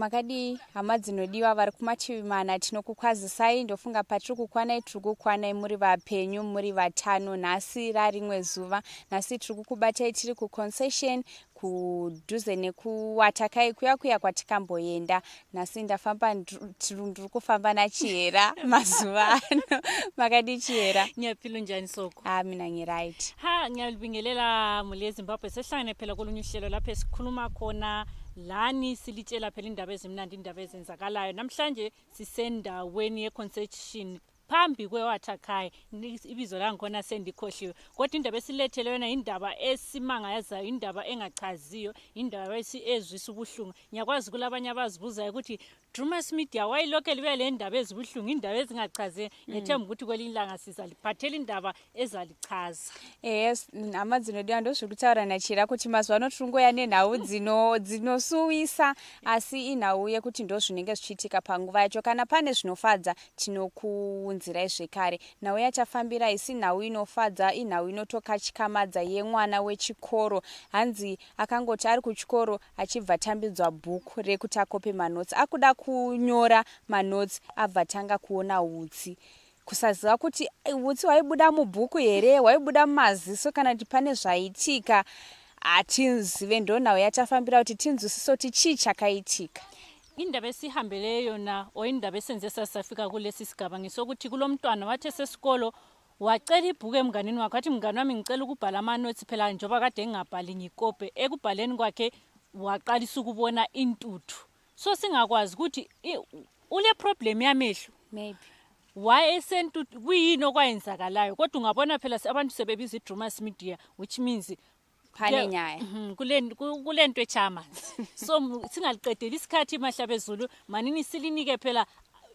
Makadii hama dzinodiwa vari kumativi mana, tinokukwazisai. Ndofunga patiri kukwanai, tiri kukwanai muri vapenyu, muri vatano. Nhasi rarimwe zuva, nhasi tiri kukubatai tiri kuconcession kudhuze nekuwatakai kuya kuya kwatikamboenda. Nhasi ndafamba, ndiri kufamba naChihera mazuva ano. Makadii Chihera? Ngiyaphila, unjani Soko? Ah, mina ngiright. Ha, ngiyalibingelela muli yeZimbabwe. Sehlangane phela kolunye uhlelo lapho esikhuluma khona lani, silitshela phela indaba ezimnandi, indaba ezenzakalayo. Namhlanje sisendaweni ye-concession phambi kweWatakai, ibizo langikhona sendikhohliwe, kodwa indaba esilethele yona indaba esimangazayo, indaba engachaziyo, indaba ezwisa ubuhlungu. Ngiyakwazi kulabanye abazibuzayo ukuthi Drumas Media wayilokhe libuya le ndaba ezibuhlungu, indaba ezingachaziyo. Ngethemba ukuthi kwelinye ilanga sizaliphathela indaba ezalichaza. Yes, hama dzinodiwa, ndozviri kutaura naChira kuti mazuva ano tiri kungoya nenhau dzinosuwisa, asi inhau yekuti ndo zvinenge zvichiitika panguva yacho. Kana pane zvinofadza, tinokuunzirai zvekare. Nhau yatafambira isi nhau inofadza, inhau inotokatyamadza yemwana wechikoro. Hanzi akangoti ari kuchikoro achibva tambidzwa bhuku rekuti akope manotsi, akuda kunyora manotsi, abva tanga kuona utsi, kusaziva kuti utsi hwaibuda mubhuku here, hwaibuda mumaziso, kana kuti pane zvaitika, hatinzive. Ndo nhau yatafambira kuti tinzwisise kuti chii chakaitika. Indaba esihambele yona or indaba esenze sasafika kulesi sigaba ngesokuthi kulo mntwana wathi esesikolo wacela ibhuku emnganini wakhe, wathi, "Mngani wami, ngicela ukubhala amanothi phela njengoba kade ngingabhali ngikope." Ekubhaleni kwakhe waqalisa ukubona intuthu, so singakwazi ukuthi ule problem yamehlo, maybe wayesentuthu, kuyini okwayenzakalayo. Kodwa ungabona phela abantu sebebiza iDrumas Media, which means pane nyaya. Kulento etshaya amanzi. So singaliqedeli isikhathi, mahlabezulu, manini silinike phela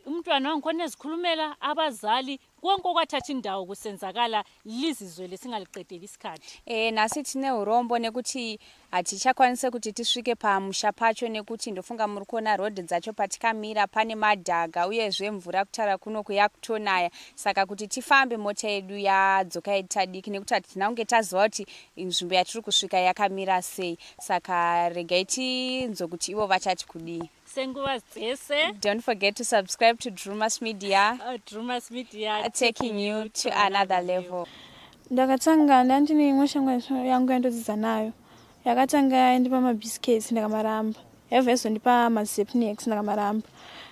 umntwana wangikhona ezikhulumela abazali konke okwathatha indawo kusenzakala, lizizwele, singaliqedeli isikhathi. Nhasi tine urombo nekuti hatichakwanise kuti tisvike pamusha pacho, nekuti ndofunga muri kuona rodhi dzacho patikamira pane madhaga, uyezve mvura kutaura kunoku yakutonaya. Saka kuti tifambe, mota yedu yadzoka yaita diki nekuti hatina kunge taziva kuti nzvimbo yatiri kusvika yakamira sei. Saka regai tinzwe kuti ivo vachati kudii. Senguva dzese, don't forget to subscribe to Drumas Media. Drumas Media, taking you to another level. Ndakatanga ndandine imwe shamwari yangu yandodzidza nayo, yakatanga yandipa mabiscuits, ndakamaramba. Yaibva yazondipa maZepnex, ndakamaramba.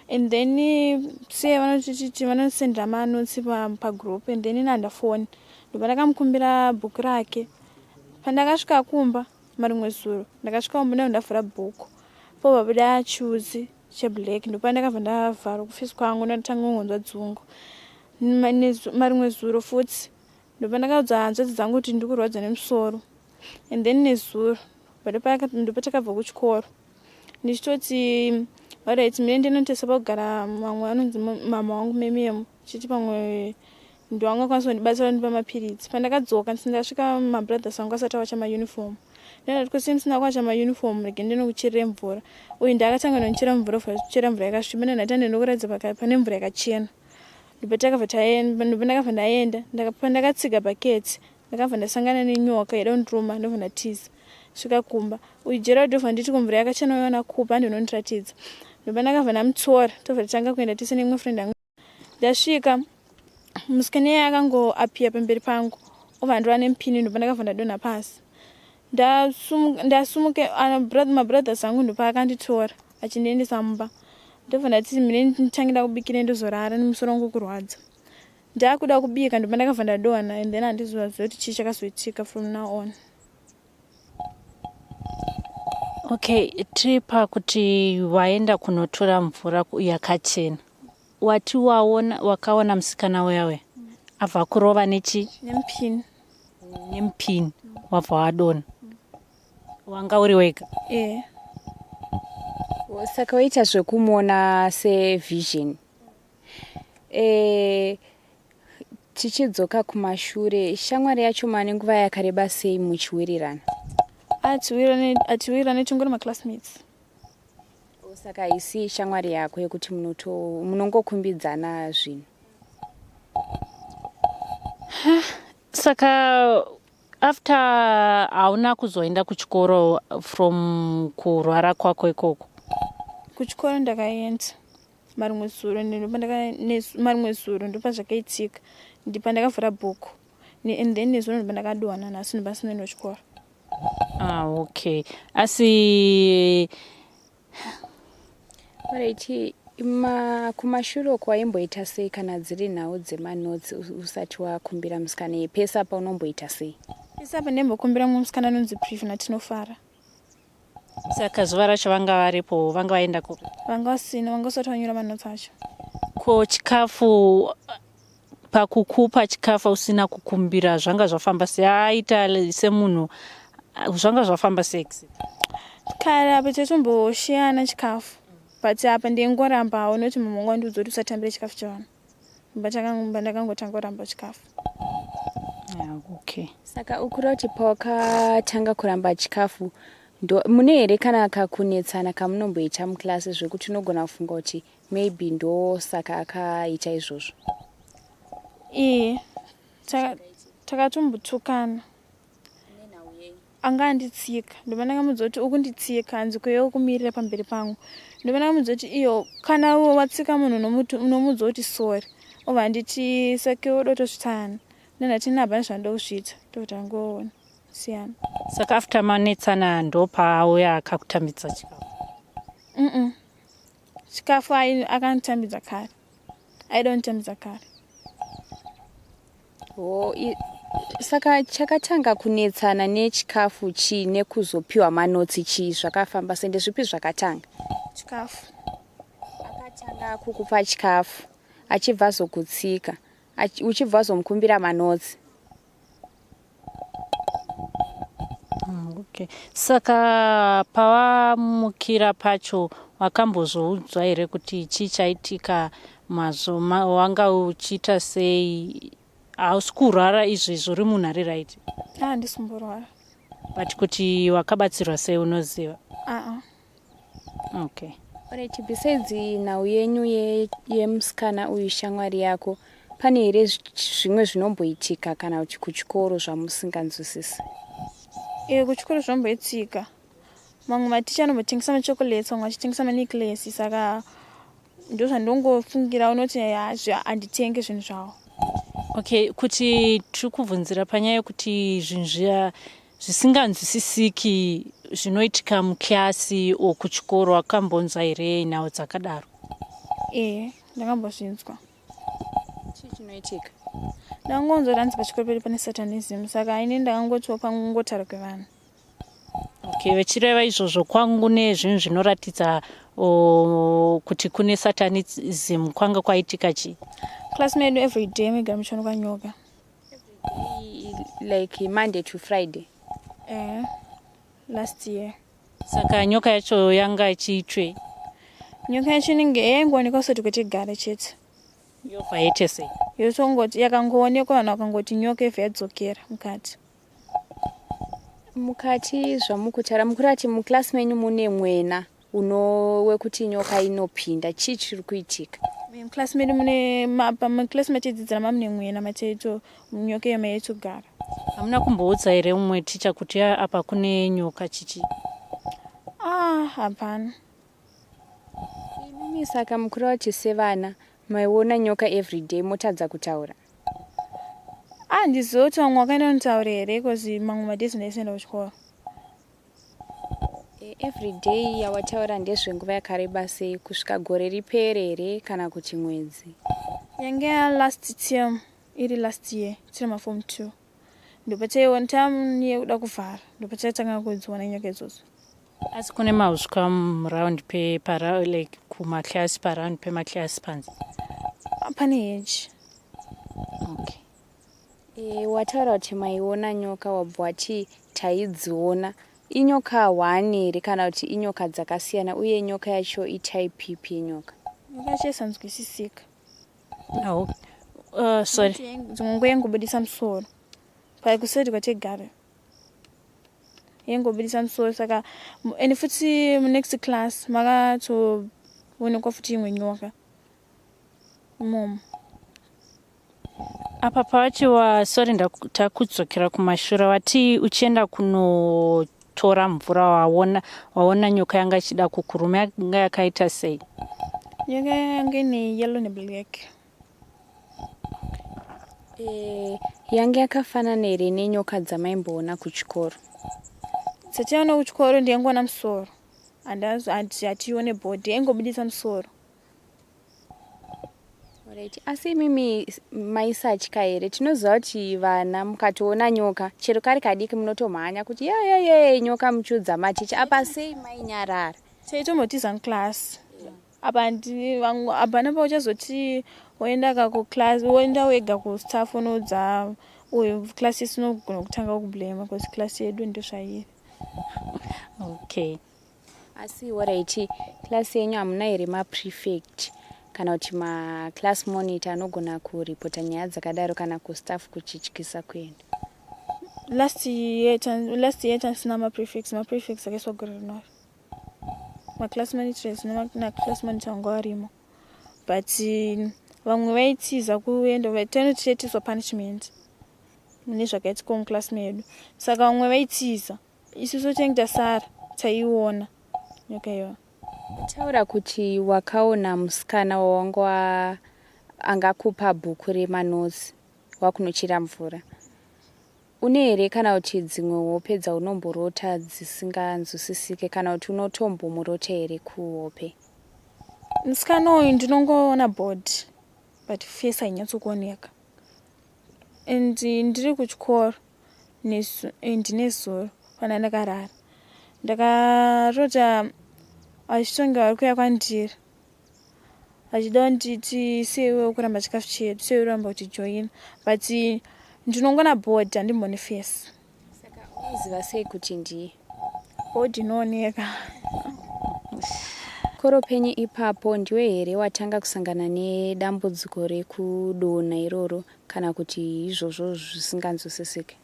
And then se vanotiti vanosendera manotsi pagroup, and then ina ndafoni, ndobva ndakamukumbira bhuku rake. Pandakasvika kumba marimwe zuro, ndakasvika kumba, ndabva ndavhura bhuku, popabuda chiutsi cheblack. Ndopa ndakabva ndavhara kufesi kwangu, ndatanga kungonzwa dzungu. Marimwe zuro futi ndopa ndakaudza hanzvadzi dzangu kuti ndikurwadza nemusoro. And then nezuro ndopa takabva kuchikoro, ndichitoti alright, mine ndinotesa pakugara mamwe anonzi mama wangu mememo, chiti pamwe ndowangakwanisa kundibatsira kundipa mapiritsi. Pandakadzoka, ndasvika mabrothers angu asati awacha mauniform. Ndandati, "Kwese musina kuwacha mauniform, rege ndinokucherere mvura." Uyu ndakatanga nondichera mvura, chera mvura yakasviba. Ndandati ndinokuratidza pane mvura yakachena. Ndopatakabva taenda, ndopa ndakabva ndaenda. Pandakatsiga bhaketi, ndakabva ndasangana nenyoka yaida kundiruma, ndobva ndatiza. Svika kumba, uyu Gerald ndobva nditi, "Kumvura yakachena uiona kupa?" Ndinondiratidza. Ndopa ndakabva ndamutora, tobva tatanga kuenda tese neimwe friend yangu. Ndasvika, musikana iye akangoappear pamberi pangu, obva ndova nemupini. Ndopa ndakabva ndadonha pasi. Ndasumuka, mabrothers angu ndopa akanditora achindiendesa mumba. Ndobva ndati mine nditange ndakubikira, ndozorara, nemusoro wangu kurwadza. Ndakuda kubika, ndopa ndakabva ndadonha. And then handizoziva kuti chii chakazoitika from now on. Okay, tiri pakuti waenda kunotora mvura yakachena. Wati waona, wakaona musikana uya uya abva kurova nechi? Nemupini. Nemupini, wabva wadonha. Wanga uri wega? E. Saka waita zvekumuona sevision. Tichidzoka kumashure, shamwari yacho mane nguva yakareba sei muchiwirirana? Atiwirirane, tingori maclassmates. Saka isi shamwari yako yekuti munongokumbidzana zvinhu? Saka after hauna kuzoenda kuchikoro from kurwara kwako ikoko? Kuchikoro ndakaenda marimwe zuro, marimwe zuro ndopazvakaitika, ndipandakavhura bhuku and then nezuro ndopandakadonha. Nhasi ndopasinoenda kuchikoro. Ah, okay, asi Alright, kumashure uko waimboita sei kana dziri nhau dzemanotsi usati wakumbira musikana iyi? Pese apa unomboita sei? Pese apa ndembokumbira mumwe musikana anonzi Priv naTinofara. Saka zuva racho vanga varipo, vanga vaenda kupi? Vanga vasina, vanga usati vanyora manotsi acho. Ko chikafu, pakukupa chikafu usina kukumbira, zvanga zvafamba sei? Aita semunhu, zvanga zvafamba sei? Kare apa tatomboshiyana chikafu, but apa ndingorambawo nekuti mumwe wangu wandiudza kuti usatambire chikafu chevanhu. Ndakangotanga kuramba chikafu. Yeah, okay. Saka ukura kuti pawakatanga kuramba chikafu, ndo mune here kana kakunetsana kamunomboita muklasi zvekuti unogona kufunga kuti maybe ndo saka akaita izvozvo? Iye takatombotukana, anga anditsika. Ndobva ndakamudza kuti ukunditsika, hanzi kuyewo kumirira pamberi pangu. Ndobva ndakamudza kuti iyo kana watsika munhu unomudza kuti sorry. Obva anditi sake woda kutosvitsana. Ndandati nabva nezvandoda kusvitsa, tobva tangoona siyana. Saka after manetsana ndopaauya akakutambidza chikafu? Mm, chikafu akanditambidza kare, aida kunditambidza kare. Oh, saka chakatanga kunetsana nechikafu chii, nekuzopiwa manotsi chii? Zvakafamba sei? Ndezvipi zvakatanga? Chikafu. Akatanga kukupa chikafu achibva azokutsika, uchibva wazomukumbira manotsi? Okay, saka pawamukira pacho wakambozoudzwa here kuti chii chaitika? Wanga uchiita sei? Hausi kurwara izvezvo, uri munhu ari right? Ah, handisi kumborwara. But kuti wakabatsirwa sei unoziva? Aa. Okay. Alright, besides nhau yenyu yemusikana uyu, shamwari yako, pane here zvimwe zvinomboitika kana kuti kuchikoro zvamusinganzwisisi? Iye, kuchikoro zvinomboitika, mamwe maticha anombotengesa machocolates, vamwe vachitengesa manecklace. Saka ndo zvandongofungira unoti handitenge zvinhu zvavo. Okay, kuti tiri kubvunzira panyaya yekuti zvinhu zviya zvisinganzwisisiki zvinoitika muklasi o kuchikoro, wakambonzwa here nhau dzakadaro? Ee, ndakambozvinzwa. Chii chinoitika? Ndakangonzwa kuti hanzi pachikoro pedu pane satanism. Saka ini ndakangotiwo pangotaura kwevanhu. Okay, vechireva izvozvo kwangu nezvinhu zvinoratidza kuti kune satanism, kwanga kwaitika chii? Class medu every day maigara muchionekwa nyoka. Like Monday to Friday? Eh, last year. Saka nyoka yacho yanga ichiitwei? Nyoka yacho inenge yaingoonekwa kusati kwetigara chete. Yobva yaite sei? Yotongoti yakangoonekwa, vanhu vakangoti nyoka, ibva yadzokera mukati. Mukati zvamukutaura, mukurati muklasi menyu mune mwena uno wekuti nyoka inopinda? Chii chiri kuitika? Muklasi medu mune muklasi matidzidzira mamune mwena mateito nyoka iyo maitogara. Hamuna kumboudza here umwe ticha kuti apa kune nyoka, chichi? Ah, hapana. Imimi saka mukureva kuti sevana maiona nyoka everyday motadza kutaura? Ah, ndiziva kuti vamwe vakaenda kunotaura here, because mamwe madays ndaisaenda kuchikoro. Everyday yawataura ndezvenguva yakareba sei? Kusvika gore ripere here kana kuti mwedzi? Yange yalast term, iri last year tiri maform 2, ndopataiona tamu yekuda kuvhara, ndopataitanga kudziona nyoka idzodzo. Asi kune mauswa muround pe para, like kumaklasi, paround pemaklasi panze? Pane hedge. Okay. Wataura kuti maiona nyoka, wabva wati taidziona. Inyoka one here kana kuti inyoka dzakasiyana? Uye nyoka yacho itype ipi yenyoka? Nyoka yacho isanzwisisika. Oh. Sorry. Dzimwe nguva yaingobudisa musoro pakuseti kwatigara, yaingobudisa musoro. Saka and futi munext class makatoonekwa futi imwe nyoka imomo. Apa pawachiwa, sorry, takudzokera kumashure, wati uchienda kuno kunotora mvura waona waona nyoka yanga ichida kukuruma yanga yakaita sei? Nyoka yanga ine yellow neblack. E, yange yakafanana here nenyoka dzamaimboona kuchikoro? Dzataiona kuchikoro ndiyangoona musoro, hatione body, yaingobudisa musoro. Alright. Asi imimi maisatya here? Tinoziva kuti vana mukatoona nyoka chero kari kadiki munotomhanya kuti yeyeye nyoka muchiudza maticha. Apa sei mainyarara? Taitombotiza muclass apa hapana pauchazoti woenda ka kuclass, woenda wega kustaff unoudza uyu class isinogona kutanga kublame because class yedu ndozvairi. Okay. Asi alright, class yenyu hamuna here maprefect kana kuti maclass monitor anogona kuripota nyaya dzakadaro kana kustaff kuchityisa kuenda? Last year tanisina maprefects. Maprefects akaiswa gore rinori. Maclass monitors naclass monitor vanga varimo, but vamwe vaitiza kuenda. Tainotiitiswa punishment mune zvakaitika muclass medu, saka vamwe vaitiza. Isusu tinenge tasara taiona nyoka iyoyo. Taura kuti wakaona musikana wawanga angakupa bhuku remanotsi wakunochera mvura. Une here kana kuti dzimwe hope dzaunomborota dzisinganzwisisike, kana kuti unotombomurota here kuhope? Musikana uyu ndinongoona body, but face hainyatsokuoneka. And ndiri kuchikoro ndine zuro pana ndakarara, ndakarota vachitonge vari kuuya kwandiri vachida kunditi, "Seiwe kuramba chikafu chedu, seiwe kuramba kutijoina?" But ndinongoona body, handimboni face. Saka unoziva sei kuti ndiye? Body inooneka. Chikoro penyu ipapo, ndiwe here watanga kusangana nedambudziko rekudonha iroro, kana kuti izvozvo zvisinganzwisisike?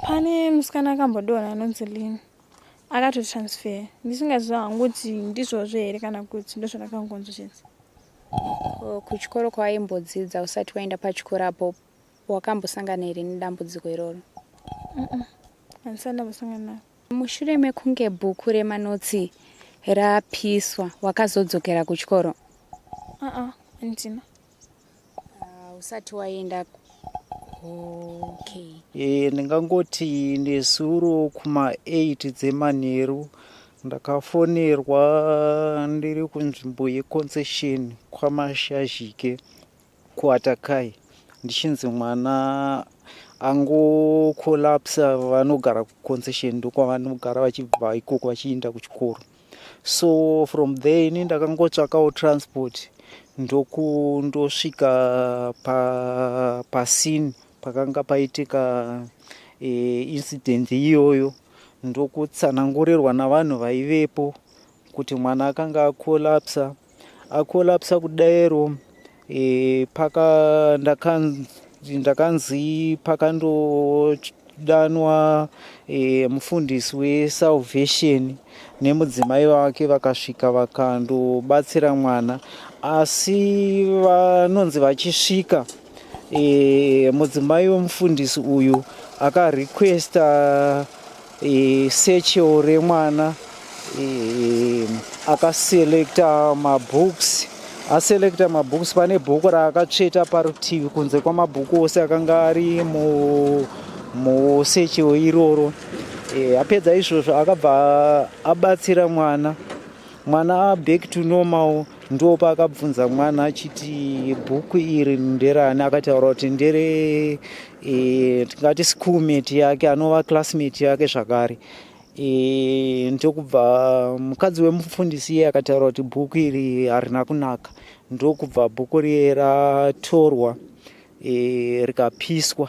Pane musikana akambodonha anonzi Lin, akatotransfer. Ndisingaziva hangu kuti ndizvozvo here kana kuti ndozvandakangonzwa chete. Kuchikoro kwawaimbodzidza usati waenda pachikoro apo, wakambosangana here nedambudziko iroro? Handisati ndambosangana naro. Mushure mekunge bhuku remanotsi rapiswa, wakazodzokera kuchikoro? Aa, handina. Usati waenda, okay. Ndingangoti nezuro kuma8 dzemanheru ndakafonerwa ndiri kunzvimbo yeConcession kwaMashazhike kuAtakai, ndichinzi mwana angocollapsa. Vanogara kuConcession, ndokwavanogara vachibva ikoko vachiinda kuchikoro. So from there ini ndakangotsvakawo transport, ndokundosvika pascene pakanga paitika incident iyoyo, ndokutsanangurirwa navanhu vaivepo kuti mwana akanga acollapsa. Acollapsa kudero, paka ndakanzi pakandodanwa mufundisi weSalvation nemudzimai wake. Vakasvika vakandobatsira mwana, asi vanonzi vachisvika, mudzimai wemufundisi uyu akarequesta satchel remwana, akaselecta mabooks. Aselecta mabooks, pane bhuku raakatsveta parutivi kunze kwamabhuku ose akanga ari musatchel iroro. Apedza izvozvo, akabva abatsira mwana. Mwana back to normal, ndo paakabvunza mwana achiti, "Bhuku iri nderani?" Akataura kuti ndere tingati schoolmate yake, anova classmate yake zvakare. Ndokubva mukadzi wemufundisi iye akataura kuti bhuku iri harina kunaka, ndokubva bhuku riye ratorwa, rikapiswa.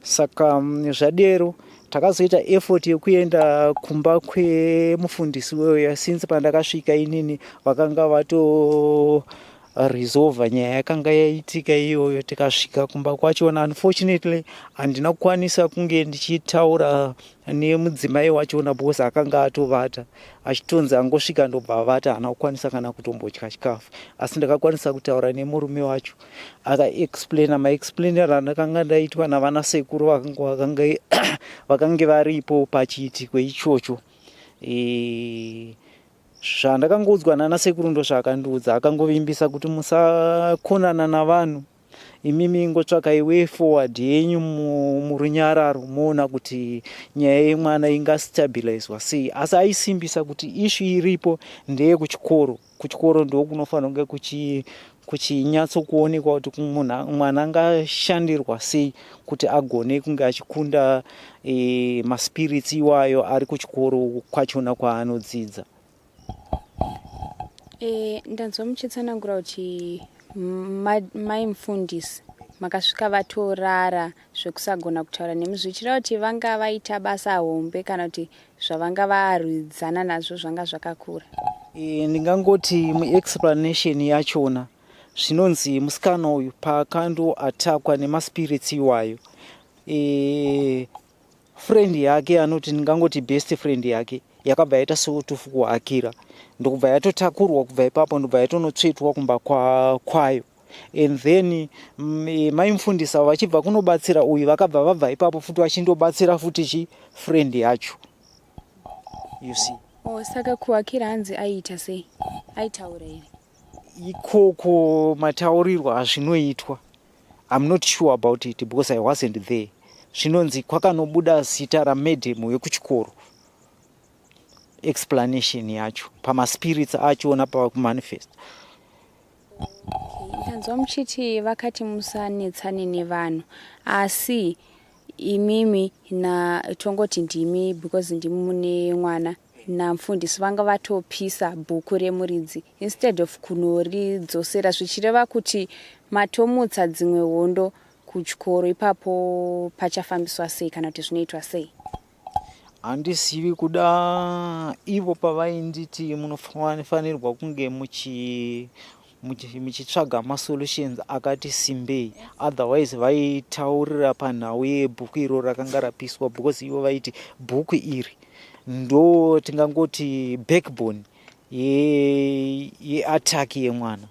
Saka zvadero takazoita effort yekuenda kumba kwemufundisi weyo. Since pandakasvika inini, vakanga vato Resolva nyaya yakanga yaitika iyoyo. Tikasvika kumba kwachona, unfortunately handina kukwanisa kunge ndichitaura nemudzimai wachona because akanga atovata, achitonzi angosvika ndobva avata, haana kukwanisa kana kutombodya chikafu. Asi ndakakwanisa kutaura nemurume wacho, akaexplaina maexplainer andakanga ndaitwa navana sekuru vakange varipo pachiitiko ichocho. Zvandakangoudzwa nana sekuru ndo zvaakandiudza. Akangovimbisa kuti musakonana navanhu, imimi ingotsvakai way forward yenyu murunyararo, moona kuti nyaya yemwana ingastabilizwa sei. Asi aisimbisa kuti issue iripo ndeyekuchikoro. Kuchikoro ndo kunofanira kunge kuchinyatsokuonekwa kuti mwana angashandirwa sei kuti agone kunge achikunda maspirits iwayo ari kuchikoro kwachona kwaanodzidza. Ndanzwa muchitsanangura kuti mai mufundisi makasvika vatorara zvekusagona kutaura nemi, zvichireva kuti vanga vaita basa hombe kana kuti zvavanga varwidzana nazvo zvanga zvakakura. Ndingangoti muexplanation yachona, zvinonzi musikana uyu paakandoatakwa nemaspirits iwayo, friend yake anoti, ndingangoti best friend yake, yakabva yaita seutufu kuhakira, ndokubva yatotakurwa kubva ipapo, ndobva yatonotsvetwa kumba kwayo. And then mai mufundisi avo vachibva kunobatsira uyu, vakabva vabva ipapo futi vachindobatsira futi chi friend yacho, you see. Oh, saka kuhakira hanzi aiita sei? Aitaura here? Ikoko mataurirwo azvinoitwa, I'm not sure about it because I wasn't there. Zvinonzi kwakanobuda zita ramadam wekuchikoro, explanation yacho pamaspirits achona pavakumanifest. Ndanzwa muchiti vakati musanetsane nevanhu, asi imimi na tongoti ndimi because ndimi mune mwana namufundisi, vanga vatopisa bhuku remuridzi instead of kunoridzosera, zvichireva kuti matomutsa dzimwe hondo kuchikoro ipapo. Pachafambiswa sei kana kuti zvinoitwa sei? Handizivi kuda ivo pavainditi munofanirwa kunge muchitsvaga masolutions akati simbei, otherwise vaitaurira panhau yebhuku iro rakanga rapiswa, because ivo vaiti bhuku iri ndo tingangoti backbone yeattack yemwana.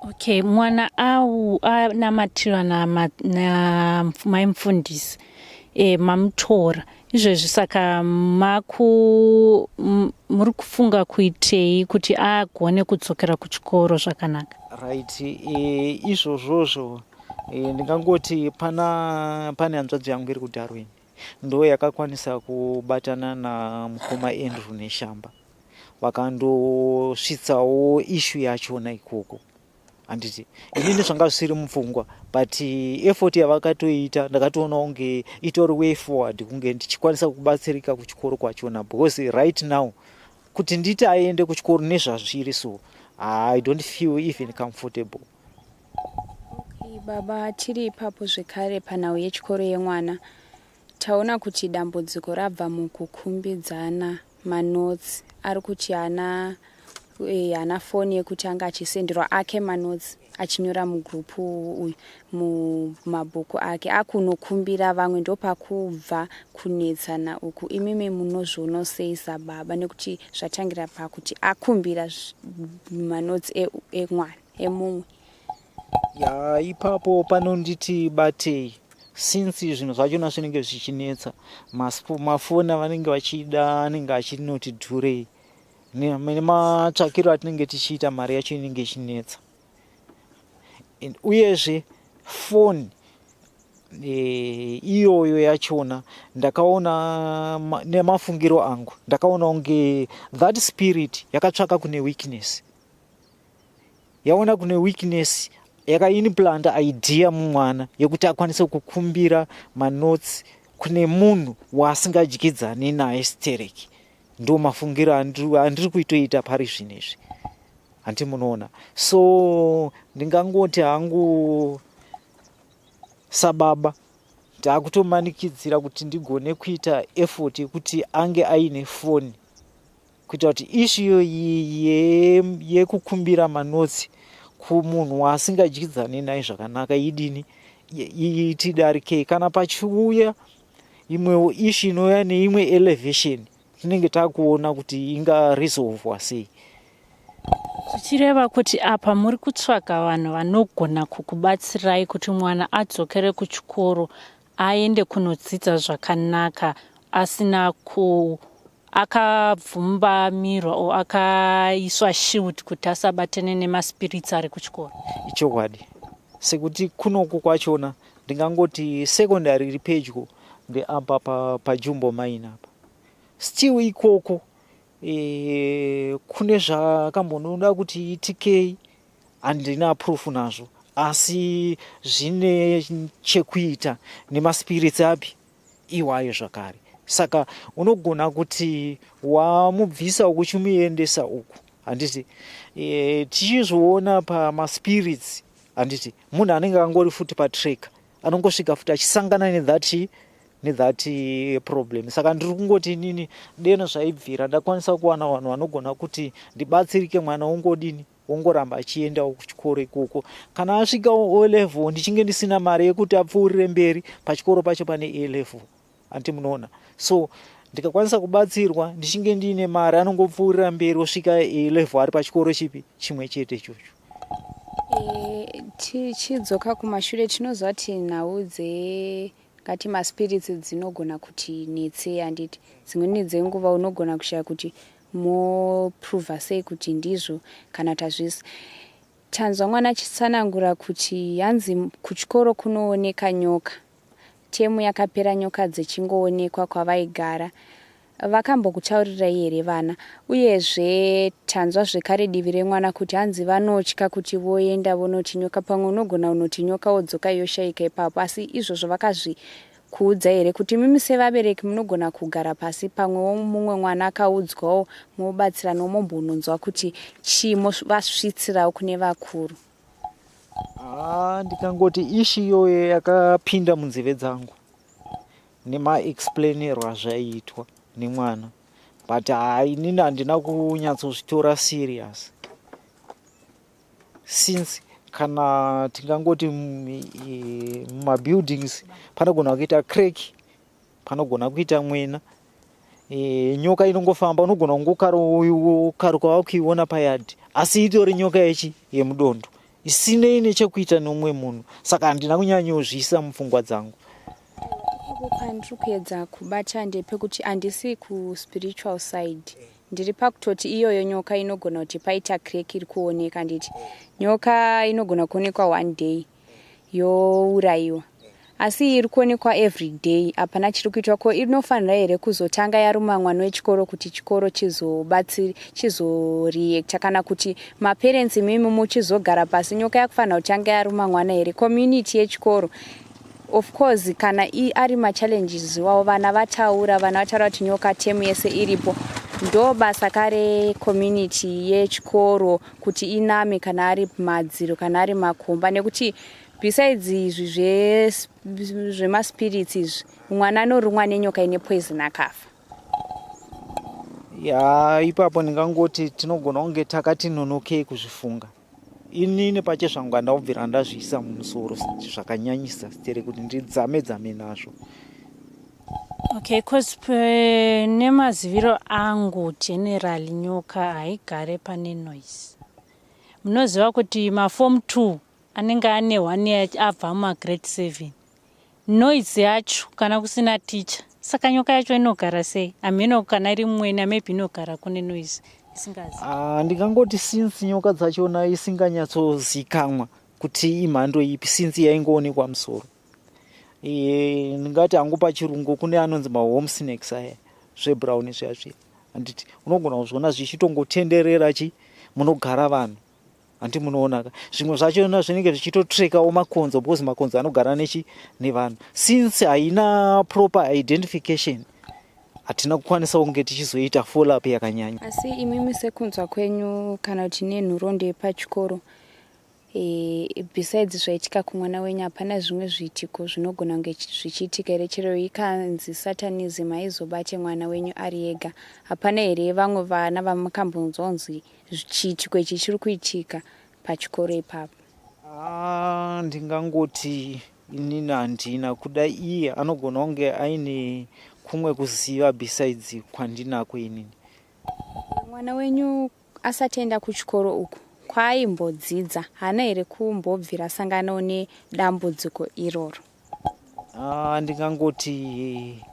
Okay, mwana au anamatirwa namai mufundisi, mamutora izvezvi, saka maku muri kufunga kuitei kuti agone kudzokera kuchikoro zvakanaka? Right, izvozvozvo ndingangoti pane hanzvadzi yangu iri kuDarwin, ndo yakakwanisa kubatana namukoma Andrew Neshamba, vakandosvitsawo issue yachona ikoko. Handiti inini zvanga zvisiri mupfungwa, but effort yavakatoita ndakatoona kunge itori way forward kunge ndichikwanisa kubatsirika kuchikoro kwachona, because right now kuti nditi aende kuchikoro nezvazviri, so I don't feel even comfortable. Okay, baba, tiri ipapo zvekare panhau yechikoro yemwana. Taona kuti dambudziko rabva mukukumbidzana manotsi. Ari kuti haana foni yekuti anga achisenderwa ake manotsi achinyora mugurupu uyu mumabhuku ake, akunokumbira vamwe, ndopakubva kunetsana uku. Imimi munozviona sei sababa, nekuti zvatangira pakuti akumbira manotsi emwana emumwe? Ya, ipapo panonditi batei since zvinhu zvachona zvinenge zvichinetsa. Mafoni avanenge vachida anenge achinoti dhurei, nematsvakiro atinenge tichiita mari yacho inenge ichinetsa. Uyezve foni iyoyo yachona, ndakaona nemafungiro angu, ndakaona kunge that spirit yakatsvaka kune weakness. Yaona kune weakness, yakaimplanta idea mumwana yekuti akwanise kukumbira manotsi kune munhu waasingadyidzani naye stereki. Ndo mafungiro andiri kuitoita pari zvino izvi, handi munoona? So ndingangoti hangu sababa ndaakutomanikidzira kuti ndigone kuita effort yekuti ange aine foni. Kuita kuti issue iyi yekukumbira manotsi kumunhu waasingadyidzani naye zvakanaka idini, itidarikei. Kana pachiuya imwewo issue inouya neimwe elevation, tinenge takuona kuti ingaresolvwa sei. Zvichireva kuti apa muri kutsvaga vanhu vanogona kukubatsirai kuti mwana adzokere kuchikoro, aende kunodzidza zvakanaka, asina ku akabvumbamirwa o akaiswa shield kuti asabatane nemaspirits ari kuchikoro. Ichokwadi, sekuti kunoku kwachona ndingangoti secondary iri pedyo ndeapa paJumbo Mine apa. Still ikoko kune zvakambonoda kuti itikei, handina proof nazvo, asi zvine chekuita nemaspirits api iwayo zvakare. Saka unogona kuti wamubvisa uku uchimuendesa uku, handiti? Tichizviona pamaspirits, handiti? Munhu anenge angori futi patrack, anongosvika futi achisangana nethat problem. Saka ndiri kungoti inini deno zvaibvira ndakwanisa kuwana vanhu vanogona kuti ndibatsirike, mwana ungodini, wongoramba achiendawo kuchikoro ikoko. Kana asvikawo O level, ndichinge ndisina mari yekuti apfuurire mberi, pachikoro pacho pane A level, handiti munoona? So ndikakwanisa kubatsirwa, ndichinge ndiine mari, anongopfuurira mberi osvika A level ari pachikoro chipi, chimwe chete ichocho. Tichidzoka kumashure, tinoziva kuti nhau dzengati maspirits dzinogona kuti netse, handiti? Dzimweni dzenguva unogona kushaya kuti moprova sei kuti ndizvo kana kuti hazvisi. Tanzwa mwana achitsanangura kuti hanzi kuchikoro kunooneka nyoka, temu yakapera nyoka dzichingoonekwa kwavaigara. Vakambokutaurirai here vana? Uyezve tanzwa zvekare divi remwana kuti hanzi vanotya kuti voenda vonoti nyoka, pamwe unogona unoti nyoka wodzoka yoshayika ipapo. Asi izvozvo vakazvikuudza here kuti mimi sevabereki munogona kugara pasi, pamwewo mumwe mwana akaudzwawo, mobatsiranawo, mombononzwa kuti chii, movasvitsirawo kune vakuru? Ah, ndikangoti issue iyoyo yakapinda munzeve dzangu nemaexplainerwo azvaiitwa nemwana, but hai, inini handina kunyatsozvitora serious, since kana tingangoti mumabuildings panogona kuita crack, panogona kuita mwena, nyoka inongofamba. Unogona kungokaruka wakuiona payard, asi itori nyoka yechi yemudondo isinei nechekuita neumwe munhu. Saka handina kunyanyozviisa mupfungwa dzangu. Ipapo pandiri kuedza kubata ndepekuti handisi kuspiritual side, ndiri pakutoti iyoyo nyoka inogona kuti paita crack iri kuoneka, handiti? Nyoka inogona kuonekwa one day yourayiwa, asi iri kuonekwa every day, hapana chiri kuitwa. Ko inofanira here kuzotanga yaruma mwana wechikoro kuti chikoro chizobatsiri chizoreacta, kana kuti maparents imimi muchizogara pasi? Nyoka yakufanira kutanga yaruma mwana here? Community yechikoro, of course, kana ari machallenges wavo, vana vataura, vana vataura kuti nyoka temu yese iripo, ndo basa kare community yechikoro kuti iname kana ari madziro, kana ari makomba, nekuti besides izvi zvemaspirits izvi, mwana anorumwa nenyoka ine poison akafa. Ya, ipapo ndingangoti tinogona kunge takati nonokei kuzvifunga. Inini pachezvangu handabvira ndazviisa mumusoro zvakanyanyisa tere kuti ndidzame dzame nazvo. Okay, cause nemaziviro angu, generally nyoka haigare pane noise. Munoziva kuti maform 2 anenge ane one abva mumagrade 7, noise yacho kana kusina ticha, saka nyoka yacho inogara sei? Hameno kana iri mwena, maybe inogara kune noise isingazi. Ah, ndingangoti since nyoka dzachona isinganyatsozikanwa kuti imhando ipi, since yaingoonekwa musoro, ndingati hangu pachirungu kune anonzi mahome snakes aya, zvebrown zviya zviya, handiti? Unogona kuzviona zvichitongotenderera chi munogara vanhu, handi munoonaka? Zvimwe zvachona zvinenge zvichitotrekawo makonzo, because makonzo anogara nechi nevanhu. Since haina proper identification, hatina kukwanisa kunge tichizoita follow up yakanyanya. Asi imimi sekunzwa kwenyu kana kuti nenhoroondo yepachikoro. Besides zvaitika kumwana wenyu, hapana zvimwe zviitiko zvinogona kunge zvichiitika here? Chero ikanzi satanism haizobate mwana wenyu ari ega, hapana here vamwe vana vamukambonzonzi chiitiko ichi chiri kuitika pachikoro ipapo? Ah, ndingangoti inini handina. Kuda iye anogona kunge aine kumwe kuziva besides kwandinako inini. Mwana wenyu asati aenda kuchikoro uku kwaaimbodzidza, haana here kumbobvira asanganawo nedambudziko iroro? Ah, ndingangoti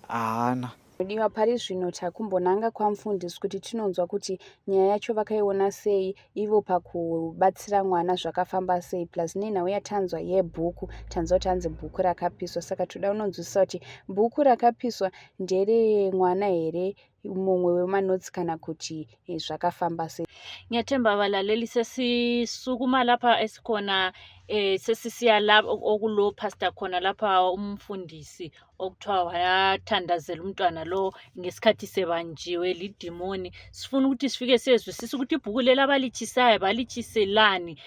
haana. Diwa, pari zvino takumbonanga kwamufundisi kuti tinonzwa kuti nyaya yacho vakaiona sei ivo pakubatsira mwana, zvakafamba sei, plus nenhau yatanzwa yebhuku. Tanzwa kuti hanzi bhuku rakapiswa, saka toda unonzwisisa kuti bhuku rakapiswa nderemwana here, mumwe wemanotsi, kana kuti zvakafamba sei. Ngiyathemba abalaleli, sesisukuma lapha esikhona, sesisiya la okulo pastor khona lapha, umfundisi okuthiwa wayathandazela umntwana lo ngesikhathi sebanjiwe lidimoni. Sifuna ukuthi sifike siyezwisisa ukuthi ibhuku leli abalitshisayo balitshiselani,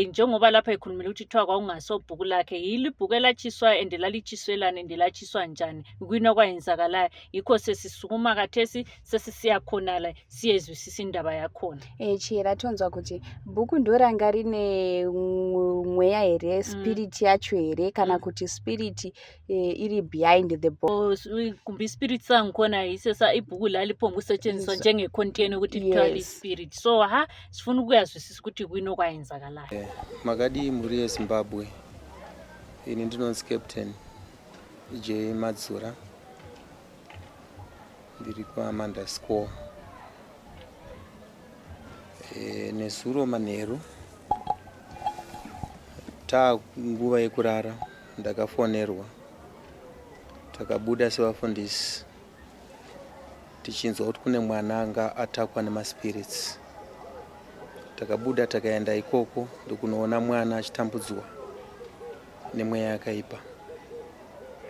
njengoba lapha ekhulumile ukuthi kuthiwa kwakungaso bhuku lakhe. Yilo ibhuku elatshiswayo and lalitshiswelani and latshiswa njani? Kuyini okwayenzakalayo? Yikho sesisukuma kathesi sesisiya khonala siyezwisisa indaba yakhona. Chiyera, tonzwa kuti bhuku ndoranga rine mweya here, spirit yacho here, kana kuti spirit iri behind the book? Kumbe ispirit sangikhona yisesa ibhuku laliphonga ukusetshenziswa njenge-container ukuthi kuthiwa li-spirit. So ha, sifuna ukuyazwisisa ukuthi kuyini okwayenzakalayo. Makadii mhuri yeZimbabwe? Ini ndinonzi Captain J Madzura, ndiri kwaAmanda Score. Nezuro manheru, taanguva yekurara, ndakafonerwa. Takabuda sevafundisi tichinzwa kuti kune mwana anga atakwa nemaspirits. Takabuda takaenda ikoko ndokunoona mwana achitambudzwa nemweya yakaipa.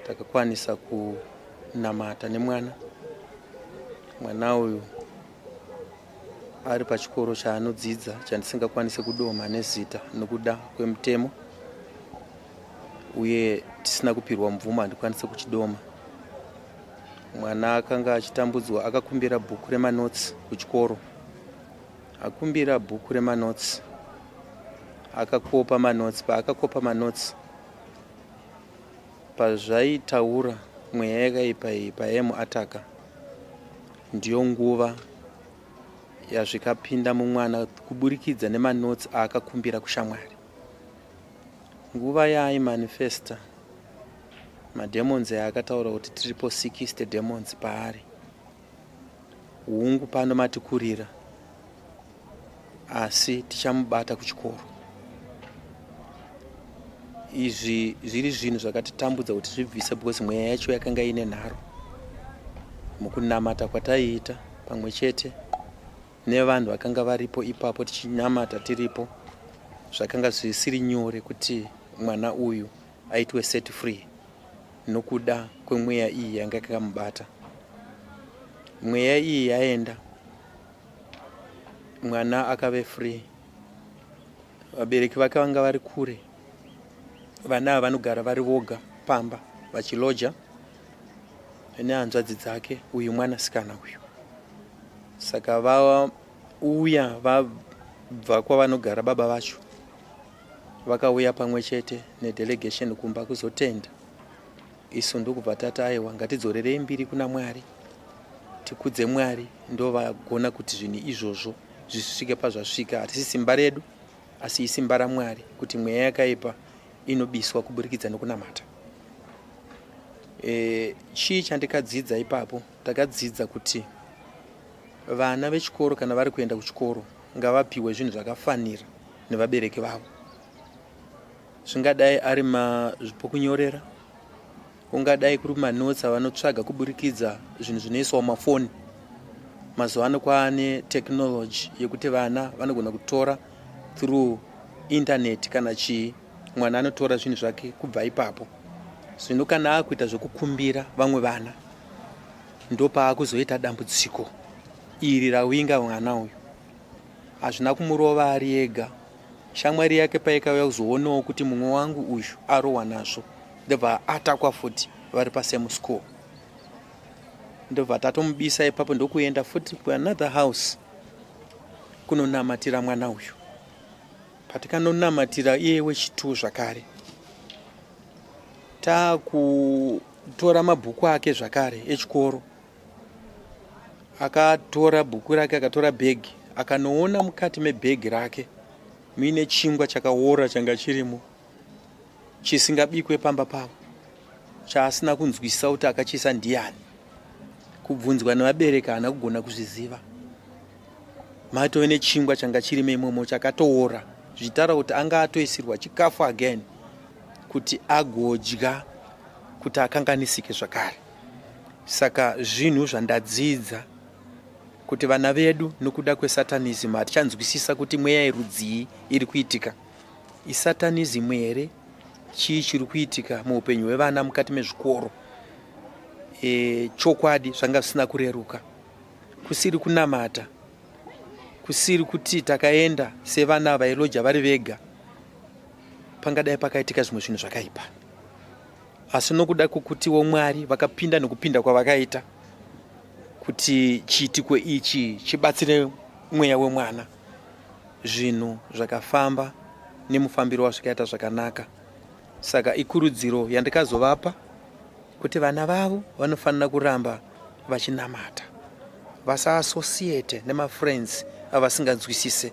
Takakwanisa kunamata nemwana. Mwana uyu ari pachikoro chaanodzidza chandisingakwanisi kudoma nezita nokuda kwemutemo, uye tisina kupirwa mvumo handikwanisi kuchidoma. Mwana akanga achitambudzwa, akakumbira bhuku remanotsi kuchikoro. Akumbira bhuku remanotsi, akakopa manotsi. Paakakopa manotsi, pazvaitaura mweya yakaipa iyi payaimuataka, ndiyo nguva yazvikapinda mumwana kuburikidza nemanotsi aakakumbira kushamwari. Nguva yaaimanifesta mademons aakataura kuti tiripo 60 demons paari, hungu pano matikurira, asi tichamubata kuchikoro. Izvi zviri zvinhu zvakatitambudza kuti zvibvise, because mweya yacho yakanga ine nharo. Mukunamata kwataiita pamwe chete nevanhu vakanga varipo ipapo, tichinamata tiripo, zvakanga zvisiri nyore kuti mwana uyu aitwe set free nokuda kwemweya iyi yanga yakamubata. Mweya iyi yaenda, mwana akave free. Vabereki vake vanga vari kure. Vana ava vanogara vari voga pamba vachiloja nehanzvadzi dzake, uyu mwanasikana uyu. Saka vauya vabva kwavanogara baba vacho, vakauya pamwe chete nedelegation kumba kuzotenda. Isu ndokubva tati, aiwa, ngatidzorerei mbiri kuna Mwari, tikudze Mwari, ndovagona kuti zvinhu izvozvo zvisvike pazvasvika. Hatisi simba redu, asi isimba raMwari kuti mweya yakaipa inobiswa kuburikidza nokunamata. Chii chandikadzidza ipapo? Takadzidza kuti vana vechikoro kana vari kuenda kuchikoro ngavapiwe zvinhu zvakafanira nevabereki vavo, zvingadai ari pokunyorera, ungadai kuri manotsi avanotsvaga kuburikidza zvinhu zvinoiswa mumafoni. Mazuva ano kwaane technology yekuti vana vanogona kutora through internet kana chii, mwana anotora zvinhu zvake kubva ipapo. Zvino kana akuita zvekukumbira vamwe vana, ndopaakuzoita dambudziko iri rawinga mwana uyu. Hazvina kumurova ari ega. Shamwari yake paikauya kuzoonawo kuti mumwe wangu uyu arohwa nazvo, ndobva atakwa futi vari pasame school. Ndobva tatomubisa ipapo ndokuenda futi kuanother house kunonamatira mwana uyu. Patikanonamatira iye wechitu zvakare, takutora mabhuku ake zvakare echikoro. Akatora bhuku rake, akatora bhegi, akanoona mukati mebhegi rake muine chingwa chakaora changa chirimo chisingabikwe pamba pavo, chaasina kunzwisisa kuti akachiisa ndiyani. Kubvunzwa nevabereki haana kugona kuzviziva. Matove nechingwa changa chirimo imomo chakatoora, zvichitaura kuti anga atoisirwa chikafu again kuti agodya kuti akanganisike zvakare. Saka zvinhu zvandadzidza kuti vana vedu nokuda kwesatanism hatichanzwisisa kuti mweya yerudzii iri kuitika. Isatanism here? Chii chiri kuitika muupenyu hwevana mukati mezvikoro? E, chokwadi zvanga zvisina kureruka. Kusiri kunamata, kusiri kuti takaenda sevana vailoja vari vega, pangadai pakaitika zvimwe zvinhu zvakaipa. Asi nokuda kwokutiwo Mwari vakapinda nokupinda kwavakaita kuti chiitiko ichi chibatsire mweya wemwana, zvinhu zvakafamba nemufambiro wazvikaita zvakanaka. Saka ikurudziro yandikazovapa kuti vana vavo vanofanira kuramba vachinamata, vasaasosiyete nemafriends avasinganzwisise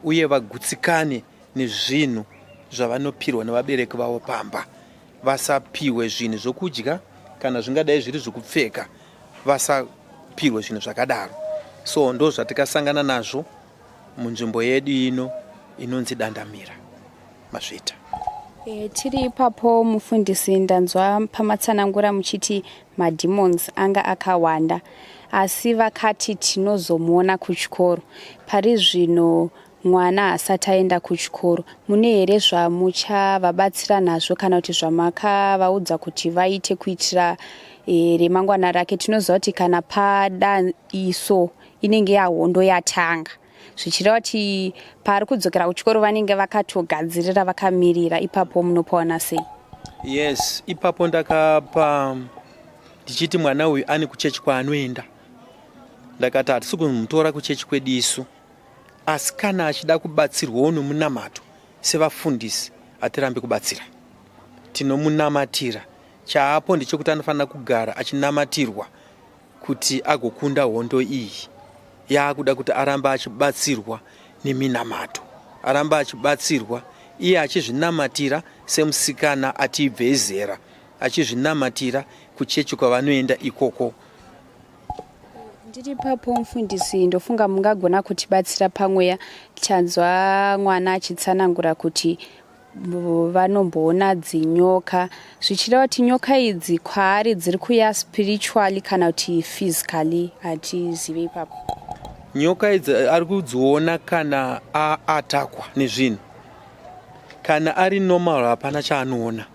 uye vagutsikane nezvinhu zvavanopirwa nevabereki vavo pamba. Vasapihwe zvinhu zvokudya kana zvingadai zviri zvokupfeka, vasapirwe zvinhu zvakadaro. So ndo zvatikasangana nazvo munzvimbo yedu ino inonzi Dandamira. Mazvita. E, tiri ipapo mufundisi, ndanzwa pamatsanangura muchiti mademons anga akawanda asi vakati tinozomuona kuchikoro. Pari zvino mwana haasati aenda kuchikoro. Mune here zvamuchavabatsira nazvo kana kuti zvamakavaudza kuti vaite kuitira e, remangwana rake? Tinoziva kuti kana pada iso inenge yahondo yatanga, zvichireva kuti paari kudzokera kuchikoro vanenge vakatogadzirira vakamirira. Ipapo munopaona sei? Yes, ipapo ndakapa ndichiti mwana uyu ane kuchechi kwaanoenda. Ndakati hatisi kumutora kuchechi kwedu isu, asi kana achida kubatsirwawo nomunamato sevafundisi hatirambi kubatsira, tinomunamatira. Chaapo ndechekuti anofanira kugara achinamatirwa kuti agokunda hondo iyi yaakuda kuti arambe achibatsirwa neminamato, arambe achibatsirwa iye achizvinamatira semusikana ati ibvei zera, achizvinamatira kuchechi kwavanoenda ikoko. Ndiri papo mufundisi, ndofunga mungagona kutibatsira pamweya. Tanzwa mwana achitsanangura kuti vanomboona dzinyoka, zvichireva kuti nyoka idzi kwaari dziri kuya spiritually kana kuti physically, hatizive ipapo. Nyoka idzi ari kudziona kana aatakwa nezvinhu. Kana ari normal hapana chaanoona,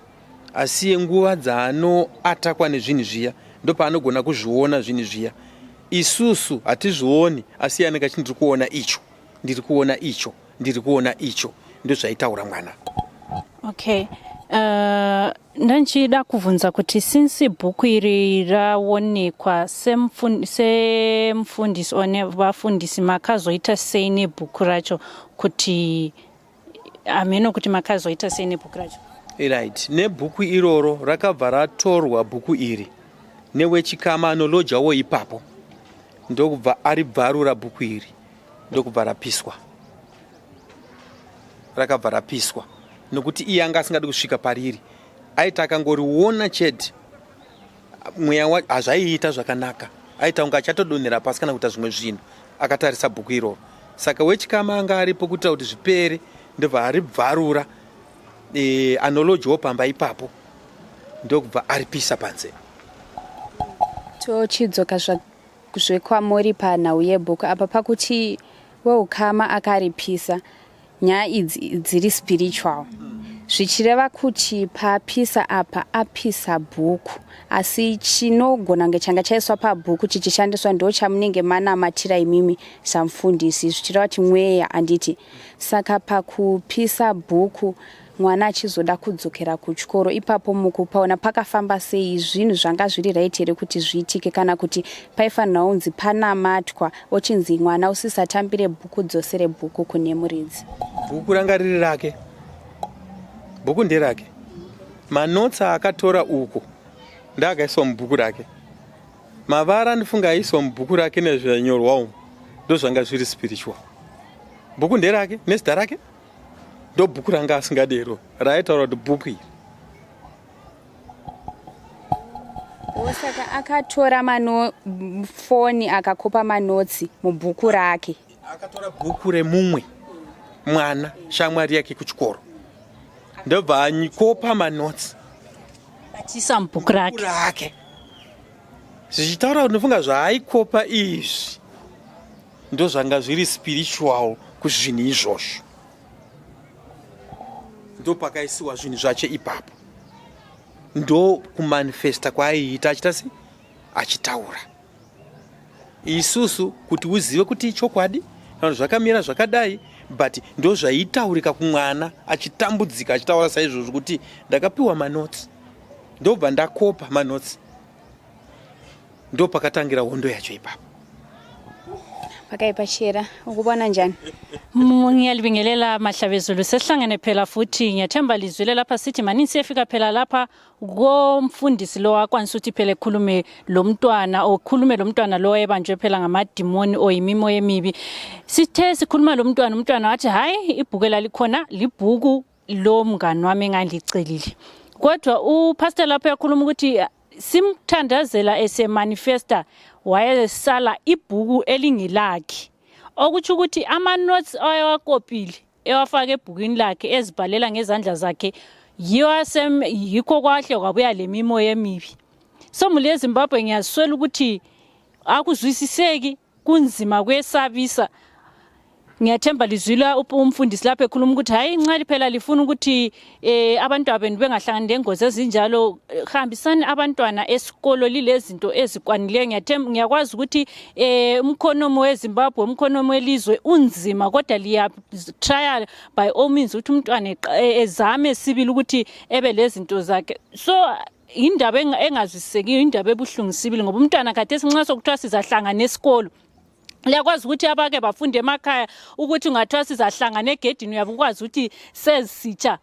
asi nguva dzaanoatakwa nezvinhu zviya ndopaanogona kuzviona zvinhu zviya. Isusu hatizvioni, asi iye anenge achiti ndiri kuona icho, ndiri kuona icho, ndiri kuona icho. Ndozvaitaura mwana. Okay, ndanchida kubvunza kuti since bhuku iri raonekwa, semufundisi one vafundisi, makazoita sei nebhuku racho? Kuti hameno kuti makazoita sei nebhuku racho? Right, nebhuku iroro rakabva ratorwa bhuku iri newechikama anolojawo ipapo, ndokubva aribvarura bhuku iri, ndokubva rapiswa. Rakabva rapiswa nokuti iye anga asingadi kusvika pariri. Aiti akangoriona chete mweya hazvaiita zvakanaka, aita kunge achatodonhera pasi kana kuita zvimwe zvinhu akatarisa bhuku iroro. Saka wechikama anga aripo kuitira kuti zvipere, ndobva aribvarura e, anolojiwo pamba ipapo, ndokubva aripisa panze. Tochidzoka zvekwamuri panhau yebhuku apa, pakuti weukama akaripisa, nyaya idzi dziri spiritual. Zvichireva kuti paapisa apa apisa bhuku asi chinogona kunge changa chaiswa pabhuku chichishandiswa ndo chamunenge manamatira imimi samufundisi zvichireva kuti mweya handiti saka pakupisa bhuku mwana achizoda kudzokera kuchikoro ipapo mukupaona pakafamba sei zvinhu zvanga zviri right here kuti zviitike kana kuti paifanira kunzi panamatwa ochinzi mwana usisatambire bhuku dzosere bhuku kune muridzi. Bhuku ranga riri rake, bhuku nderake. Manotsi aakatora uko ndaakaiswa mubhuku rake. Mavara ndifunga aiswa mubhuku rake nezvanyorwa umu ndozvanga zviri spiritual. Bhuku nderake nezita rake ndobhuku ranga asingadero raaitaura kuti bhuku iri. Saka akatora mano foni akakopa manotsi mubhuku rake. Akatora bhuku remumwe mwana shamwari yake kuchikoro ndobva anikopa manotsi achiisa mubhuku rake rake zvichitaura kuti ndofunga zvaaikopa izvi ndozvanga zviri spiritual kuzvinhu izvozvo ndopakaisiwa zvinhu zvacho ipapo ndokumanifesta kwaaiita achita sei achitaura isusu kuti uzive kuti ichokwadi kana zvakamira zvakadai but ndozvaitaurika kumwana achitambudzika achitaura saizvozvo kuti ndakapiwa manotsi ndobva ndakopa manotsi ndopakatangira hondo yacho ipapo. Pakaipa Chera, ukubona njani? Ngiyalibingelela Mahlabezulu, sesihlangene phela futhi ngiyathemba lizwile lapha sithi maningi siyefika phela lapha komfundisi lo akwanisa ukuthi phela ekhulume lo mntwana okhulume lo mntwana lo ebanjwe phela ngamadimoni oyimimoya emibi. Sithe sikhuluma lo mntwana, umntwana wathi hayi ibhuku elalikhona libhuku lo mngani wami engangicelile. Kodwa upastor lapho uyakhuluma ukuthi simthandazela esemanifesta wayesala ibhuku elingilakhe okutsho ukuthi ama-notes ayewakopile ewafaka ebhukwini lakhe ezibhalela ngezandla zakhe yikho kwahle kwabuya le mimoya emibi so muli ezimbabwe ngiyaswela ukuthi akuzwisiseki kunzima kuyesabisa ngiyathemba lizwila umfundisi lapho ekhuluma ukuthi hayi nxa phela lifuna ukuthi eh abantwana benu bengahlangani lengozi ezinjalo eh, hambisani abantwana esikolo lilezinto ezikwanileyo ngiyathemba ngiyakwazi ukuthi eh umkhonomo weZimbabwe umkhonomo welizwe unzima kodwa liya try by all means ukuthi umntwana eh, ezame sibili ukuthi ebe lezinto zakhe so indaba engazwisisekiyo indaba ebuhlungu sibili ngoba umntwana khathesi nxa sokuthiwa sizahlangana esikolo liyakwazi ukuthi abake bafunde emakhaya ukuthi ungathiwa sizahlangana egedini uyabe ukwazi ukuthi sezisitsha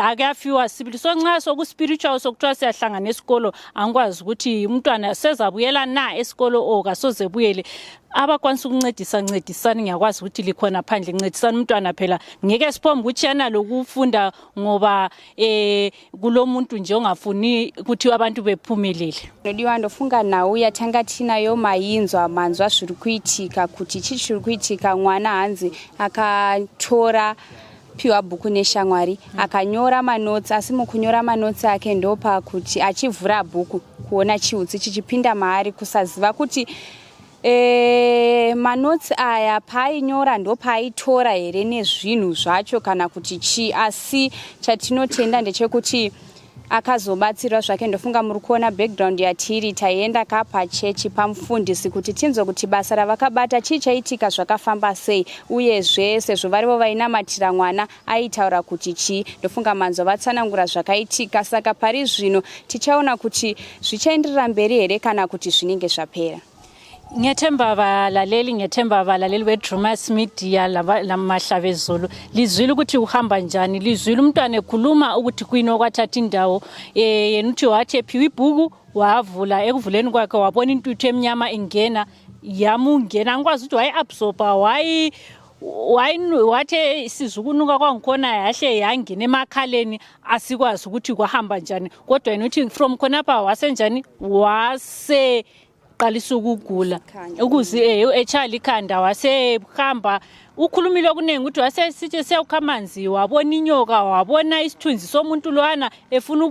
akuyafiwa sibili so nxa soku-spiritual sokuthiwa siyahlangana esikolo angikwazi ukuthi umntwana sezabuyela na esikolo or kasoze buyele abakwanisa ukuncedisa ncedisani ngiyakwazi ukuthi likhona phandle ncedisani umntwana phela ngeke siphombe ukutshiyana lokufunda ngoba um kulomuntu nje ongafuni ukuthi abantu bephumelele. Nodiwa ndofunga nhau yatanga tinayo mainzwa manzwa zviri kuitika kuti chii chiri kuitika mwana hanzi akatora piwa bhuku neshamwari akanyora manotsi asi mukunyora manotsi ake ndopakuti achivhura bhuku kuona chiutsi chichipinda maari kusaziva kuti E, manotsi aya paainyora ndopaaitora here nezvinhu zvacho kana kuti chii asi chatinotenda ndechekuti akazobatsirwa zvake ndofunga muri kuona background yatiri taienda ka pachechi pamufundisi kuti tinzwe kuti basa ravakabata chii chaitika zvakafamba sei uyezve sezvo varivo vainamatira mwana aitaura kuti chii ndofunga manzwa vatsanangura zvakaitika saka pari zvino tichaona kuti zvichaenderera mberi here kana kuti zvinenge zvapera. Ngiyethemba abalaleli ngiyethemba abalaleli beDrumas Media lamahlabezulu lizwile ukuthi uhamba njani lizwile umntwana ekhuluma ukuthi kuyini okwathatha indawo eh yena uthi wathi ephiwa ibhuku wavula ekuvuleni kwakhe wabona intuthu emnyama ingena yamungena angikwazi ukuthi wayi-absorba wayi wathi sizukunuka kwangikhona yahle yangena emakhaleni asikwazi ukuthi kwahamba njani kodwa yena uthi from khonapha wasenjani wase qalisa ukugula ukuze eh, echaya likhanda wasehamba Ukhulumile okunengi ukuthi wasesithi esiyawukha amanzi wabona inyoka, wabona isithunzi somuntu lwana efuna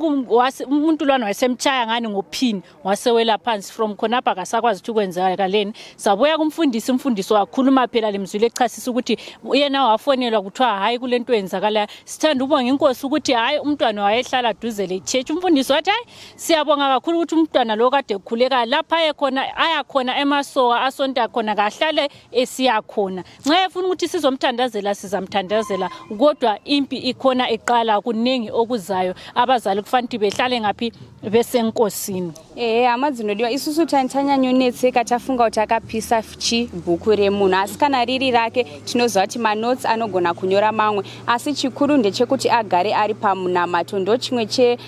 umuntu lwana wayesemtshaya ngani ngophini, wasewela phansi. From khonapha akasakwazi ukuthi kwenzakaleni. Sabuya kumfundisi, umfundisi wakhuluma phela lemzwile echasisa ukuthi yena wafonelwa kuthiwa hhayi kule nto yenzakalayo. Sithanda ubonga inkosi ukuthi hhayi umntwana wayehlala duze le-church. Umfundisi wathi hhayi siyabonga kakhulu ukuthi umntwana lo kade ekhuleka lapha ayekhona, ayakhona emasoka asonta khona, kahlale esiya khona. Nxa efuna ukuthi sizomthandazela sizamthandazela, kodwa impi ikhona iqala, kuningi okuzayo. Abazali kufanele ukuthi behlale ngaphi? Besenkosini. Ehe, hama dzinodiwa, isusu tanyanyonetseka tafunga kuti akapisa chi bhuku remunhu, asi kana riri rake tinoziva kuti manotes anogona kunyora mamwe, asi chikuru ndechekuti agare ari pamunamato. Ndo chimwe che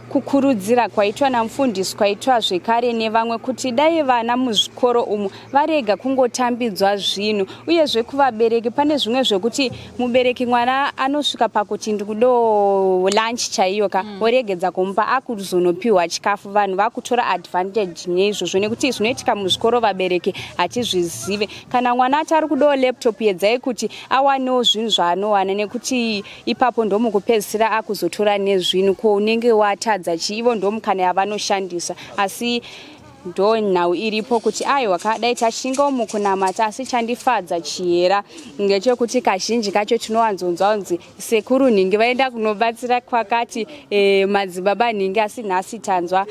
kukurudzira kwaitwa namufundisi, kwaitwa zvekare nevamwe, kuti dai vana muzvikoro umu varega kungotambidzwa zvinhu. Uyezve kuvabereki pane zvimwe zvekuti mubereki mwana anosvika pakuti ndikudo lunch chaiyo ka, oregedza kumupa, akuzonopiwa chikafu. Vanhu vakutora advantage neizvozvo, nekuti zvinoitika muzvikoro vabereki hatizvizive. Kana mwana ati ari kudawo laptop, yedzai kuti awanewo zvinhu zvaanowana, nekuti ipapo ndomukupedzisira akuzotora nezvinhu. Ko unenge watadza chi? Ivo ndomukana yavanoshandisa. Asi ndo nhau iripo kuti aiwa, kadai tashingawo mukunamata. Asi chandifadza chiyera ngechekuti kazhinji kacho tinowanzonzwa kunzi sekuru nhingi vaenda kunobatsira kwakati, madzibaba nhingi, asi nhasi tanzwa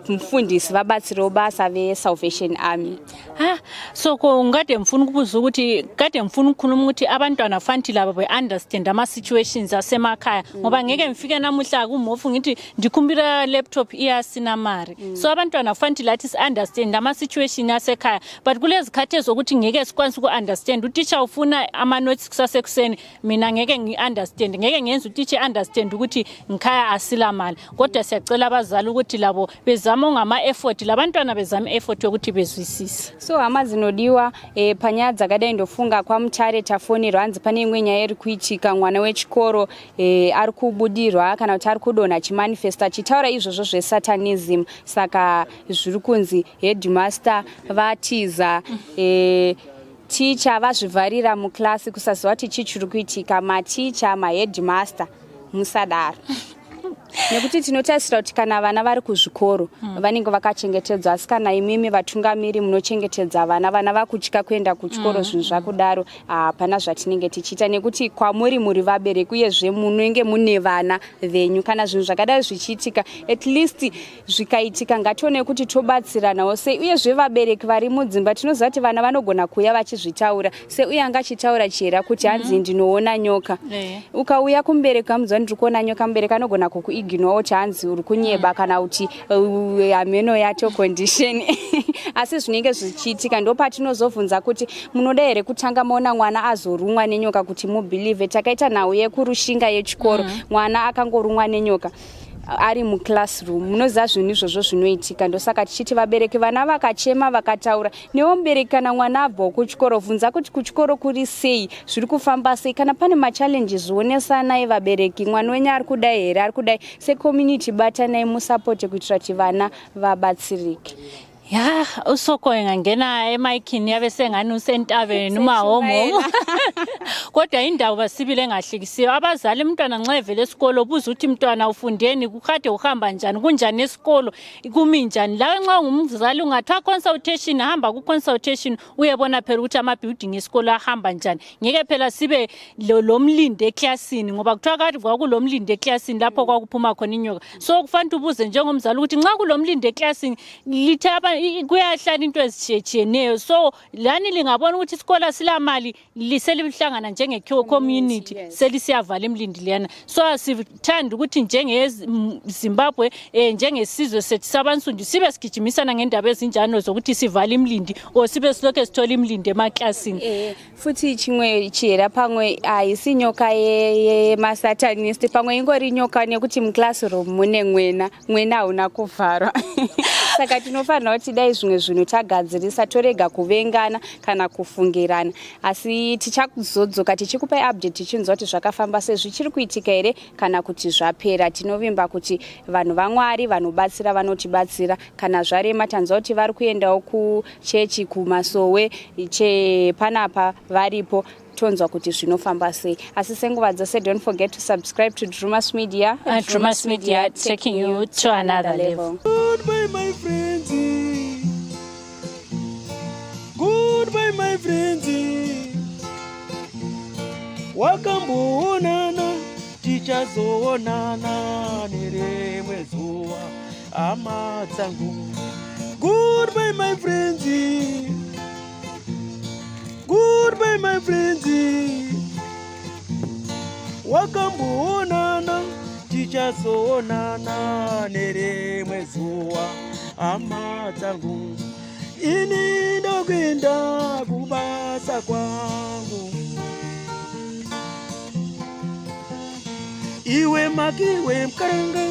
mufundisi vabatsirawo basa veSalvation Army. Ha, so ko kade ngifuna ukubuza ukuthi, kade ngifuna ukukhuluma ukuthi abantwana fanti laba be-understand ama-situations asemakhaya, ngoba ngeke ngifike namuhla kumofu ngithi ndikhumbira laptop iyasina mari. So abantwana fanti lathi si-understand ama-situation asekhaya, but kulezikhathi ezokuthi ngeke sikwanise uku-understand. Utitsha ufuna ama-notes kusasekuseni, mina ngeke ngi-understand, ngeke ngenze utitsha i-understand ukuthi ngikhaya asila mali. Kodwa siyacela abazali ukuthi labo bezame ongama-effort, labantwana bezame i-effort yokuthi bezwisise. So hama dzinodiwa, panyaya dzakadai ndofunga kwaMutare tafonirwa hanzi pane imwe nyaya iri kuitika, mwana wechikoro ari kubudirwa kana kuti ari kudonha achimanifesta achitaura izvozvo zvesatanism. Saka zviri kunzi headmaster vatiza, ticha vazvivharira muklasi, kusaziva kuti chii chiri kuitika. Maticha, maheadmaster, musadaro, nekuti tinotarisira kuti kana vana vari kuzvikoro vanenge vakachengetedzwa, asi kana imimi vatungamiri munochengetedza vana, vana vakutya kuenda kuchikoro, zvinhu zvakudaro, hapana zvatinenge tichiita, nekuti kwamuri muri vabereki, uyezve munenge mune vana venyu. Kana zvinhu zvakadai zvichiitika, at least zvikaitika, ngationei kuti tobatsiranawo sei. Uyezve vabereki vari mudzimba, tinoziva kuti vana vanogona kuuya vachizvitaura, seuye anga achitaura chera kuti hanzi ndinoona nyoka. Ukauya kumubereki wamuziva ndiri kuona nyoka, mubereki anogona kukuignorawo kuti hanzi uri kunyeba, kana kuti hameno yato condition, asi zvinenge zvichiitika. Ndo patinozobvunza kuti munoda here kutanga maona mwana azorumwa nenyoka kuti mubelieve? Takaita nhau yekuRushinga yechikoro, mwana akangorumwa nenyoka ari muclassroom. Munoziva zvinhu izvozvo zvinoitika. Ndosaka tichiti vabereki, vana vakachema vakataura newo mubereki, kana mwana abvawo kuchikoro, bvunza kuti kuchikoro kuri sei, zviri kufamba sei. Kana pane machallenges, onesanai vabereki, mwana wenyu ari kudai here, ari kudai. Secommunity batanai musapote kuitira kuti vana vabatsirike. Ya, usoko engangena emayikhini yabe sengani usentabeni umahomomo, kodwa indawo basibile engahlekisiyo. Abazali, umntwana nxa evele esikolo, buza ukuthi mntwana ufundeni, kukade uhamba njani, kunjani esikolo, kumi njani. Lawe nxa ungumzali ungathiwa consultation, hamba ku-consultation uyebona phela ukuthi ama-building esikolo ahamba njani. Ngeke phela sibe lo mlindi eklasini, ngoba kuthiwa kade kwakulomlindi eklasini lapho kwakuphuma khona inyoka. So kufanele ubuze njengomzali ukuthi nxa kulomlindi eklasini lithe kuyahlala into ezitshiyetshiyeneyo. So lani lingabona ukuthi isikolo silamali, liselihlangana njenge-community, selisiyavala imlindi leyana. So asithandi ukuthi njengeZimbabwe, njengesizwe sethu sabansundu, sibe sigijimisana ngendaba ezinjalo zokuthi sivale imlindi or sibe silokhe sithola imlindi emaklasini. Futi chimwe chihera, pamwe haisi nyoka yemasatanist, pamwe ingori nyoka nekuti muclassroom mune mwena, mwena hauna kuvharwa. Saka tinofanira kuti Asi dai zvimwe zvinhu tagadzirisa, torega kuvengana kana kufungirana. Asi tichazodzoka tichikupai update, tichinzwa kuti zvakafamba sei, zvichiri kuitika here kana kuti zvapera. Tinovimba kuti vanhu vaMwari vanobatsira vanotibatsira kana zvarema. Tanzwa kuti vari kuendawo kuchechi kumasowe chepanapa, varipo, tonzwa kuti zvinofamba sei. Asi senguva dzose, don't forget to subscribe to Drumas Media. Drumas Media, taking you to another level. Goodbye, my friends. Goodbye, my friends. Wakamboonana, tichazoonana nerimwe zuva, hama dzangu. Goodbye, my friends. Goodbye, my friends. Wakamboonana, tichazoonana nerimwe zuva, hama dzangu. Ini ndokuenda kubasa kwangu. Iwe makiwe mukaranga.